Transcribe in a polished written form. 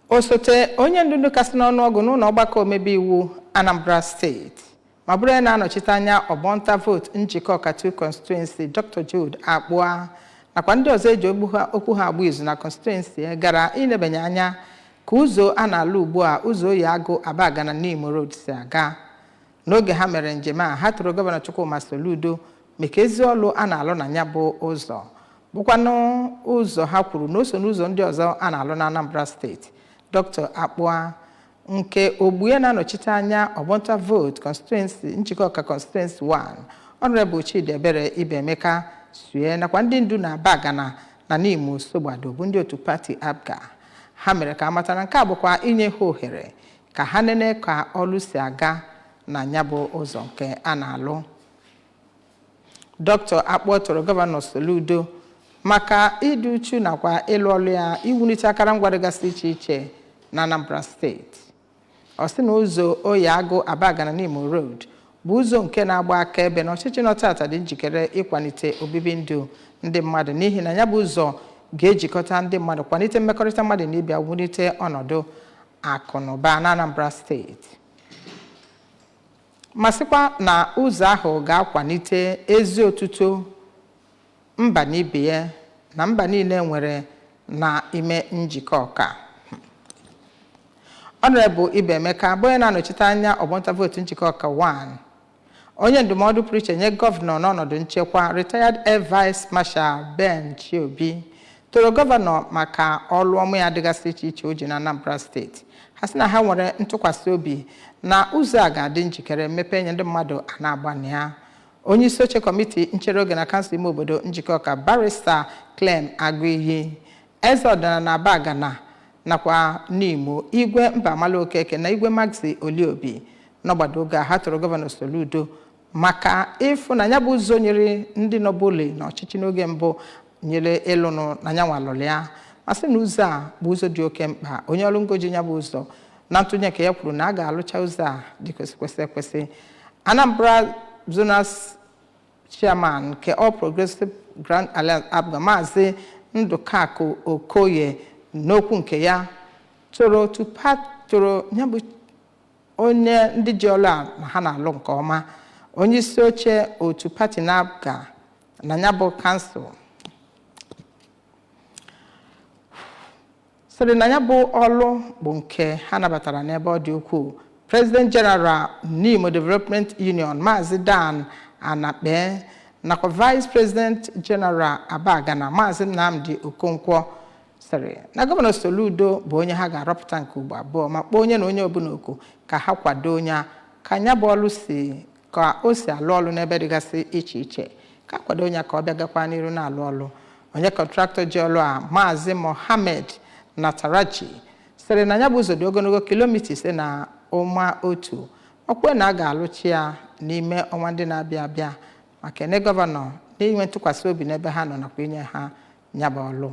Osote onye ndu ndị kasị n'ọnụọgụ n'ụlọ ọgbakọ omebe iwu Anambra Steeti ma bụrụ onye na-anọchite anya ọgbọnta vootu Njikọka 2 constituency, Dr. Jude Akpụa, nakwa ndị ọzọ eji okwu ha agba izu na constituency ya gara inebanye anya ka ụzọ a na-alụ ugbu a, ụzọ Oyi Agụ Abagana Nimo Road, si aga. N'oge ha mere njem a, ha toro Gọvanọ Chukwuma Soludo maka ezi ọlụ a na-alụ na ya bụ ụzọ, bụkwanụ ụzọ ha kwuru na o so n'ụzọ ndị ọzọ a na-alụ na Anambra Steeti. Dr. Akpụa, nke ogbue na-anọchite anya ọgbọnta vootu constituency Njikọka constituency 1, Honorable Chidiebere Ibeemeka sue, nakwa ndị ndu na Abagana na Nimo Sogbado bụ ndị otu pati APGA, ha mere ka amata na nke a bụkwa inye ha ohere ka ha nene ka ọlụ si aga na ya bụ ụzọ nke a na-alụ. Dr. Akpọ toro Gọvanọ Soludo maka ịdị uchu nakwa ịlụ ọlụ ya iwulite akụrụngwa dịgasị iche iche na Anambra Steeti. Ọ sị na ụzọ Oyi Agụ Abagana Nimo Road bụ ụzọ nke na-agba akaebe na ọchịchị nọ tata dị njikere ịkwalite obibi ndụ ndị mmadụ, n'ihi na ya bụ ụzọ ga-ejikọta ndị mmadụ, kwalite mmekọrịta mmadụ na ibe ya, wulite ọnọdụ akụ na ụba na Anambra Steeti, ma sịkwa na ụzọ ahụ ga-akwalite ezi otuto mba na ibe ya na mba niile nwere n'ime Njikọka. Honorable Ibeemeka bụ onye na-anọchite anya ọgbọnta vootu Njikọka 1. Onye ndụmọdụ pụrụ iche nye gọvanọ n'ọnọdụ nchekwa, retired Air Vice Marshal Ben Chiobi, toro gọvanọ maka ọlụ ọmụ ya dịgasị iche iche o ji na Anambra Steeti. Ha sị na ha nwere ntụkwasị obi na ụzọ a ga-adị njikere mmepe nye ndị mmadụ a na-agbani ya. Onye isi oche kọmiti nchere oge na kansụl ime obodo Njikọka, Barrister Clem Agụiyi, eze ọdịnala na Abagana nakwa Nimo, Igwe Mbamala Okeke na Igwe Maxi Oliobi, n'ọgbado oge a, ha toro Gọvanọ Soludo maka ịfụ na ya bụ ụzọ nyere ndị nọbụli n'ọchịchị n'oge mbụ nyere ịlụnụ na ya nwalụrụ ya, ma sị na ụzọ a bụ ụzọ dị oke mkpa. Onye ọrụ ngoji ya bụ ụzọ na ntụnye nke ya kwuru na a ga-alụcha ụzọ a dị kwesị ekwesị. Anambra Zonal Chairman nke All Progressive Grand Alliance, APGA, Maazị Ndụkakụ Okoye, n'okwu nke ya toro tupa toro ya bụ onye ndị ji ọlụ a na ha na-alụ nke ọma. Onye isi oche otu pati na-APGA na ya bụ kansụl sịrị na ya bụ ọlụ bụ nke ha nabatara n'ebe ọ dị ukwuu. President General Nimo Development Union, Maazị Dan Anakpe, nakwa Vice President General Abagana, Maazị Nnamdi Okonkwo, sịrị na Gọvanọ Soludo bụ onye ha ga-arọpụta nke ugbo abụọ, ma kpọọ onye na onye ọbụla oku ka ha kwado onye a, ka ya bụ ọlụ si ka o si alụ ọlụ n'ebe dịgasị iche iche, ka kwado onye ka ọ bịa gakwa n'iru na-alụ ọlụ. Onye contractor ji ọlụ a, Maazị Mohammed Nataraji, sịrị na ya bụ ụzọ dị ogologo kilomita 5.1, ọkwe na a ga-alụchi ya n'ime ọnwa ndị na-abịa abịa, ma kene gọvanọ n'inwe ntụkwasị obi n'ebe ha nọ nakwa inye ha ya bụ ọlụ.